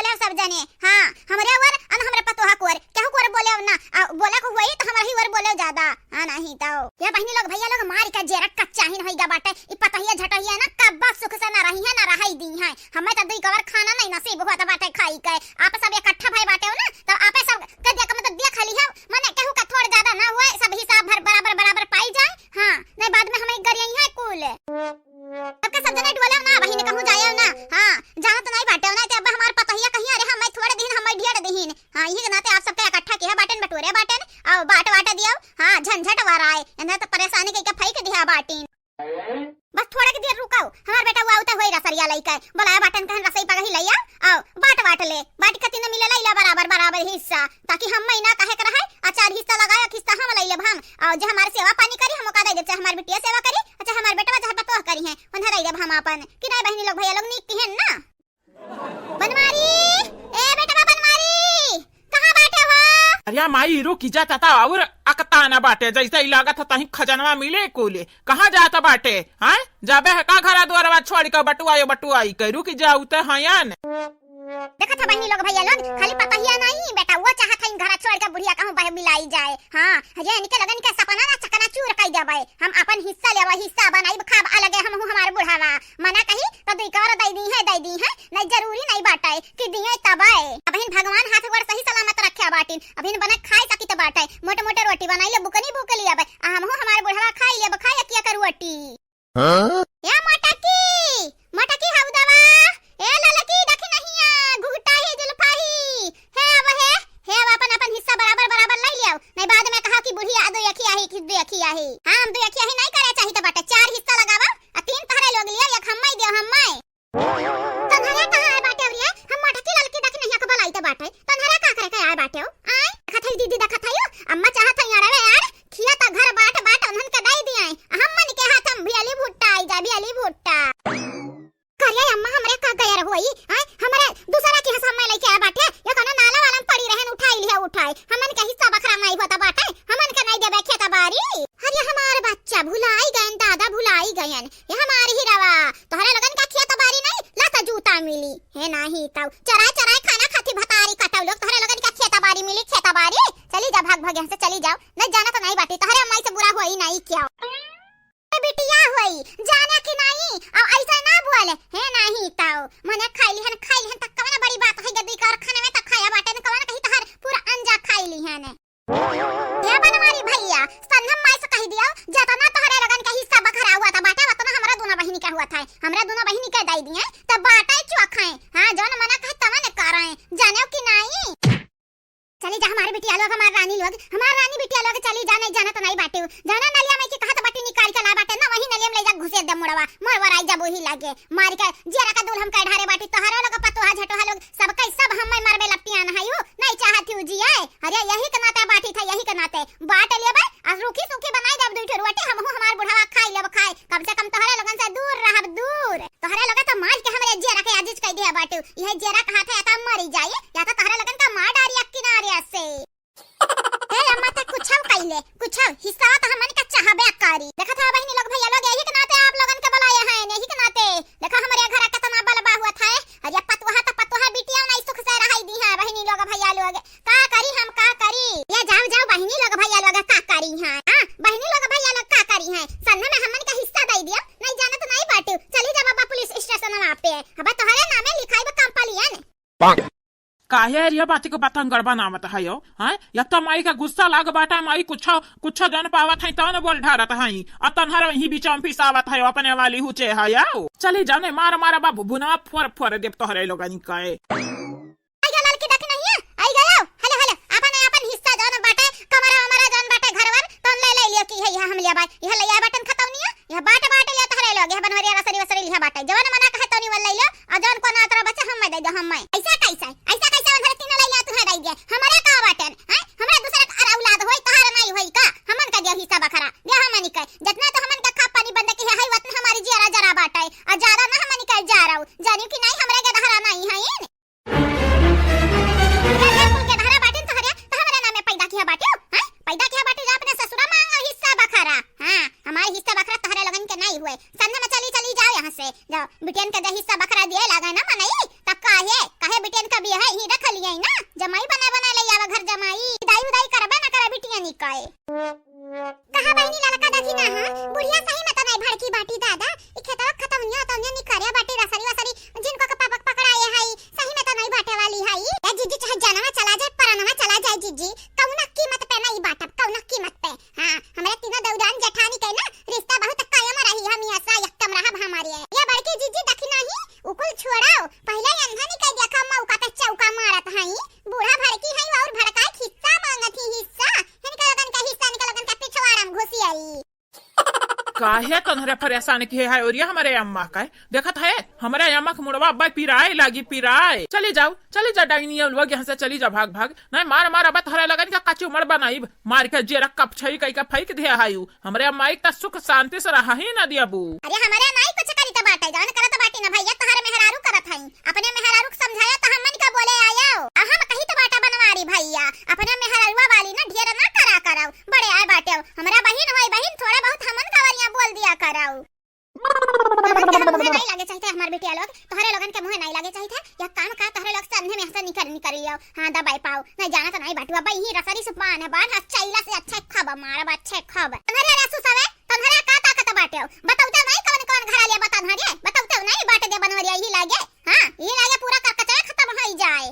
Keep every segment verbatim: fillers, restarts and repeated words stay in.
बोलेव सब जने, हाँ, हमरे ओर, अन हमरे पतोहा कोर, केहू कोर बोलेव ना, आ, बोले को होई त हमरा ही ओर बोलेव ज्यादा, हाँ, नहीं तो। ये बहिनी लोग, भइया लोग, मारी का जेरा कच्चा ही नहीं गा बाटे, ई पतहिया झटहिया ना, कब्बा सुख से ना रही है, ना रहाई दी है, हमें तो दुई कवर खाना नहीं नसीब हुआ तो बाटे खाई के, आप सब इकट्ठा भई बाटे हो ना, तो आपे सब के देख, मतलब, देख ली है, मने केहू का थोड़ ज्यादा ना हुए, सब हिसाब भर बराबर, बराबर पाई जाए, हाँ, नहीं बाद में हमें गरियाई है कुल। सबके सब जने डोलेव ना, बहिनी कहूँ जाएव ना। हाँ, जानत नहीं बाटेव ना, ते अब हमार पतहिया कहीं, अरे, हमें थोड़े दिन, हमें ढेर दिहिन। हाँ, यही के नाते आप सबके इकट्ठा किहा बाटेन, बटोरे बाटेन, और बाट वाट दियो। हाँ, झंझट वराए, इन्हें तो परेशानी कइके फेंक दिहा बाटिन। बस थोड़ा के देर रुकाओ, हमार बेटा वो आवते होई रसरिया लइके, बोलाया बाटेन कहन रसोई पगही लइया, आओ, बाट वाट ले, बाट कती न मिले लइला बराबर, बराबर हिस्सा, ताकि हम महीना काहे के रहे, आ चार हिस्सा लगाए, एक हिस्सा हम लइले हम, और जे हमारे सेवा पानी करी, हम ओका दे देब, चाहे हमार बिटिया सेवा करी, अच्छा, हमार बेटवा चाहे पतोह करी हैं, उन्हें दे देब हम आपन। कि नहीं बहिनी लोग, भइया लोग, नीक किहेन ना? बनवारी, ए बेटवा बनवारी, कहाँ बाटे हो? अरे माई, रुकी जा, तता और अकताना बाटे, जैसे ही लागत है तहीं खजनवा मिले कोले। कहाँ जात बाटे? हाँ? जाबे है का घरा दुआरवा छोड़ के बटुआयो बटुआई के? रुकी जा, उते हयन। देखत ह बहिनी लोग, भइया लोग, खाली पतहिया नहीं, बेटा, वो चाहत है घरा छोड़ के बुढ़िया कहूँ बहे मिलाई जाए। हाँ, अरे इनके लोगन के सपना ना चकनाचूर कई देबे। हम अपन हिस्सा लेबे, हिस्सा बनाइब, खाब अलगे हमहू हमार बुढ़ावा। मना कही तो दुई कवर दई दी है, दई दी है, नहीं जरूरी नहीं बाटे कि दिए तबे। अबहिन भगवान हाथ गोड़ सही सलामत रखे बाटिन, अबहिन बने खाए सकी तो बाटे, मोटे मोटे रोटी बनाई ले, बुकनी बुक लिया बे, आ हमहू हमार बुढ़ावा खाई लेब, खाए किया कर रोटी। हाँ? ए मोटकी, मोटकी हऊ दवा, ए ललकी दखिनहिया, घुघटाही जुल्फाही, हे अब हे, हे अब अपन अपन हिस्सा बराबर बराबर लई लियाओ, नहीं बाद में कहा कि बुढ़िया दुई अखिया ही कि दुई अखिया ही। हाँ, हम दुई अखिया ही नहीं करे चाहित बाटे, चार हिस्सा लगावा, आ तीन तहरे लोग लिया, एक हम्माई दियो हम्माई। तन्हरा कहाँ आए बाटे अउरी? हम मोटकी ललकी दखिनहिया के बोलाई त बाटे, तन्हरा का करे के आए बाटे हो? आए, देखत है दीदी, देखत है, अम्मा चाहत है यार, अरे यार, खिया त घर बाट बाट उन्हन के दई दिए, हमन के हाथ हम भियाली भुट्टा आई जा, भियाली भुट्टा। करिया अम्मा हमरे का गयर होई, आए, हमरे दूसरा के हिस्सा में लेके आए बाटे, ये कोनो नाला वाला में पड़ी रहन, उठाई लिया, उठाई, हमन के हिस्सा बखरा नहीं होता बाटे, हमन के नहीं देबे खेत बारी। अरे हमार बच्चा भुलाई गयन, दादा भुलाई गयन, ये हमार हीरावा, तोहरे लोगन का खेत बारी नहीं, ला त जूता मिली। हे नाही तऊ, चराय चराय खाना खाती भतारी कटऊ लोग, तोहरे लोगन का खेत बारी मिली, खेत बारी। चली जा, भाग भाग यहाँ से चली जाओ, नहीं जाना तो नहीं बाटी, तोहरे अम्माई से बुरा होई नहीं क्या? ए बिटिया होई, जाने कि नहीं, अब ऐसे ना बोले। हे नाही तऊ, मने खाई लिहन, खाई लिहन त कवन बड़ी बात है, गद्दी का और खाने में त खाया बाटे न, कवन कही तोहर पूरा अंजा खाई लिहन। ए बनवारी भइया, संधम माई से कहि दियो, जतना तोहरे लोगन के हिस्सा बखरा हुआ था बाटे, वतना हमरा दुनो बहिनी के हुआ था। हमरा दुनो बहिनी के दई दिए, त बाटे चोख है। हाँ, जौन मना कहे तवन करे, जानेव कि नाई? चली जा हमार बिटिया लोग, हमार रानी लोग, हमार रानी बिटिया लोग, चली जा, नहीं जाना तो नहीं बाटे। जौना नलिया में की कहत बाटी निकाल के ला बाटे ना, वही नलिया में ले जा घुसे दे मुड़वा, मोर वराई जब वही लागे। मार के जियरा का दूल हम कह ढारे बाटी, तोहरे लोग पतोहा झटोहा लोग, सबके सब हम्मे मरबे लपटियान है यू, नहीं चाहत यू जिए। अरे यही के नाते बाटी था, यही के नाते बाट लेबे, आ रूखी सूखी बनाई देब दुई ठो रोटी, हमहू हमार बुढ़ावा खाई लेब खाए, कम से कम तोहरे लोगन से दूर रहब दूर। तोहरे लोग तो मार के हमरे जियरा के आजिज कई दिया बाटू, यह जियरा कहा था या तो मरी जाए, या तो तोहरे लोगन का मार डारी एक किनारे से। हे अम्मा, ते कुछो कइले, कुछो हिस्सा त हमन के चाहबे करी। देखत ह बहिनी लोग, भइया लोग, यही के नाते आप लोगन के बुलाए हैं, यही के नाते। देखा हमरे घर केतना बलबा हुआ था, अरे पतोहा त पतोहा बिटिया नहीं सुख से रहाई दी है बहिनी लोग, भइया लोग। का करी हम, का करी? ये जाओ, जाओ बहिनी लोग, भइया लोग, का करी हैं? हाँ, बहिनी लोग, भइया लोग, का करी हैं? सन्ना में हमन के हिस्सा दे दियो, नहीं जानत नहीं बाटू। चली जा बाबा पुलिस स्टेशन वहाँ पे, अब तोहरे नामे लिखाई बा कंपलियन। काहे हरिया बाती को बतंगड़ बनावत हयो, हैं? या तो माई का गुस्सा लाग बाटा, माई कुछो, कुछो जन पावत है, तौन बोल ढारत है। आ तन्हर वहीं बीच में पिसावत है, अपने वाली हुचे है, आओ। चली जाने, मार, मार बाबू, बुनवा फोर, फोर देब तोहरे लोगन का। आई गा ललकी देख नहीं है, आई गा, आओ। हेलो, हेलो, अपन, अपन हिस्सा जौन बाटे, कमरा हमारा जौन बाटे, घरवर, तौन ले, ले लियो कि है, यह हम लिया बाय, यह ले आए बटन खतौनिया। यह बाट बाट लिया तोहरे लोग, यह बनवरिया रसरी वसरी लिया बाटे। जवन मना कहे तोनी वल लइलो, और जवन को नातरा बचे हम मैं दे दो, हम मैं। ऐसा कैसे? ऐसा कैसे उधर तीनों लइला तू है दे दिया? हमारे का बाटन? हैं? हमारे दूसरे का अरे औलाद होई, तोहरा नहीं होई का? हमन का दिया हिस्सा बखरा, दिया हमन के। जितना तो हमन का खा पानी बंद की है, है वतन हमारी जियरा जरा बाटे। और ज्यादा ना हमन के जा रहा हूँ। जानियो कि नहीं, हमरे के दहरा नहीं है इन। ये, ये कुल के दहरा बाटिन तोहरे, तो हमरे नामे पैदा किया बाटियो, हैं? पैदा किया बाटियो, जा अपने ससुरा मांगो हिस्सा बखरा। हाँ, हमारे हिस्सा बखरा तोहरे लोगन के नहीं हुए। संध में चली, चली जाओ यहाँ से। जाओ, बिटियन के दे हिस्सा बखरा दिए लागे ना मनई, तब काहे, काहे बिटियन का बिया काहे तोहरे परेशान किहे है? और ये हमरे अम्मा का है, देखत है, हमरे अम्मा के मुड़वा अब्बा पिराए लागी, पिराए। चली जाओ, चली जा डाइनी, लोग यहाँ से चली जा, भाग, भाग। नहीं, मार, मार, अब तोहरे लगन का कचू मर बनाइब, मार के जेरा कपछई कई के फेंक दे है उ। हमरे अम्मा एक त सुख शांति से रहा ही ना दियाबू। अरे, हमरे माई कुछ करी त बाटे, जवन करत बाटी ना भैया, तोहरे मेहरारू करत हई। अपने मेहरारू के समझाया त हमन का बोले आयो। आ हम कही त बाटा बनवारी भैया, अपने मेहरारुआ वाली ना ढेर ना करा करौ। बड़े आए बाटे, हमरा बहिन होई बहिन, थोड़ा बहुत हमन का वरिया बोल दिया करौ। हमन के मुँहे नहीं लागे चाहित है हमार बिटिया लोग, तोहरे लोगन के मुँहे नहीं लागे चाहित है। या काम का तोहरे लोग से अंधे में से निकर निकर लियो। हाँ, दबाई पाओ, नहीं जाना तो नहीं बाटू, अब यही रसरी से बान है, बान हस चैला से अच्छे खब मारब, अच्छे खब। तोहरे रसू सवे, तोहरे का ताकत बाटे? बताउते नहीं कौन कौन घर लिया बता धरे, बताउते नहीं बाटे दे बनवरिया यही लागे। हाँ, यही लागे पूरा करकचरा खत्म होई जाए।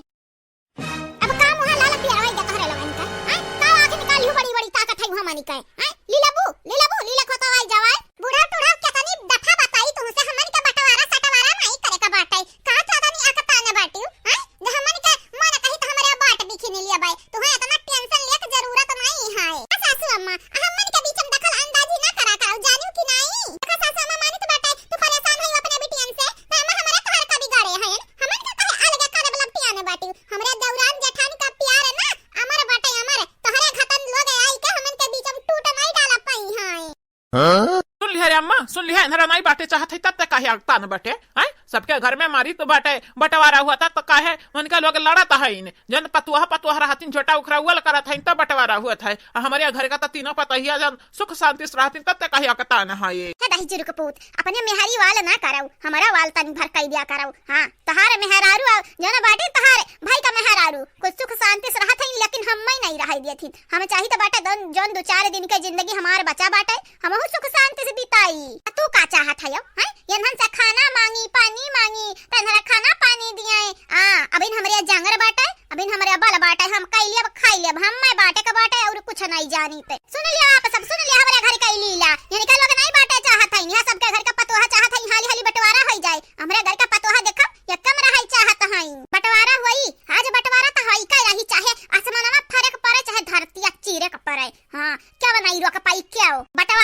अब का मुँह लाल पियावाई जा तोहरे लोगन का? हैं? का आँख निकाली हो बड़ी बड़ी ताकत है हमनी के? हैं? लीलाबू, लीलाबू, लीला खोतवाई जावाई। बूढ़ा टूढ़ा केतनी दफा बताई तुमसे, हमन के बंटवारा सटवारा नहीं करे के बाटे। का केतनी अकतान बाटिउ? हैं? जे हमन के मन कही त हमरे बाट बिखी नहीं लिया बाई। तुहे इतना tension लेके जरूरत नहीं है। आ सासू अम्मा, हमन के बीच में दखल अंदाजी ना करा करो, जानियो कि नहीं? देखा सासू अम्मा मानित बाटे, तू परेशान है अपने बिटियन से, त अम्मा हमरे तोहर का बिगाड़े हैं। हमन के कहे अलगे करे वाला पियाने बाटिउ। हमरे दौरान जेठान का प्यार है ना, अमर बाटे अमर। तोहरे घतन लोग आई के हमन के बीच में टूट नहीं डाला पाई हैं। हाँ? सुन लिहा रे अम्मा, सुन लिहा, इन्हरा नहीं बाटे चाहत है, तब तक काहे अगतान बाटे, हैं? सबके घर में मारी तो बाटे, बंटवारा हुआ था तो काहे उनका लोग लड़त है इन? जन पतुआ, पतुआ रहतिन, झोटा उखरा उल करत है, तब बंटवारा हुआ था। आ हमरे घर का तो तीनों पतहिया जन सुख शांति से रहतिन, तब तक काहे अगतान है ये? हे दही चुरुक पूत, अपने मेहरी वाल ना करौ, हमारा वाल तनी भर कई दिया करौ। हाँ, तहार मेहरारू अउ जौन बाटे तहार भाई का मेहरारू, कुछ सुख शांति से रहत हईन, लेकिन हम्मे नहीं रहै देथिन। हम चाहित बाटे जौन, जौन दो चार दिन के जिंदगी हमार बचा बाटे, हमहू सुख शांति से बिताई। आ तू का चाहत हयो, हैं? एनहन से खाना मांगी, पानी मांगी, त एनहरा खाना पानी दियाए। आ, अबिन हमरे जांगर बाटे, अबिन हमरे बल बाटे, हम कई लेब, खाई लेब, हम्मे बाटे के बाटे अउर कुछ नहीं जानी ते। सुन लिया आप सब, सुन लिया हमरे घर का ई लीला। इनका लोग नहीं बाटे चाहत है, यहाँ सबके घर का पतोहा चाहत है, हाली हाली बंटवारा होई जाए। हमरे घर का पतोहा देखो, ये कम रहल चाहत है। बंटवारा होई, आज बंटवारा तो होई का रही, चाहे आसमानवा फरक पड़े, चाहे धरतिया चीरक पड़े। हाँ, क्या बनाई रोक पाई क्या हो? बंटवारा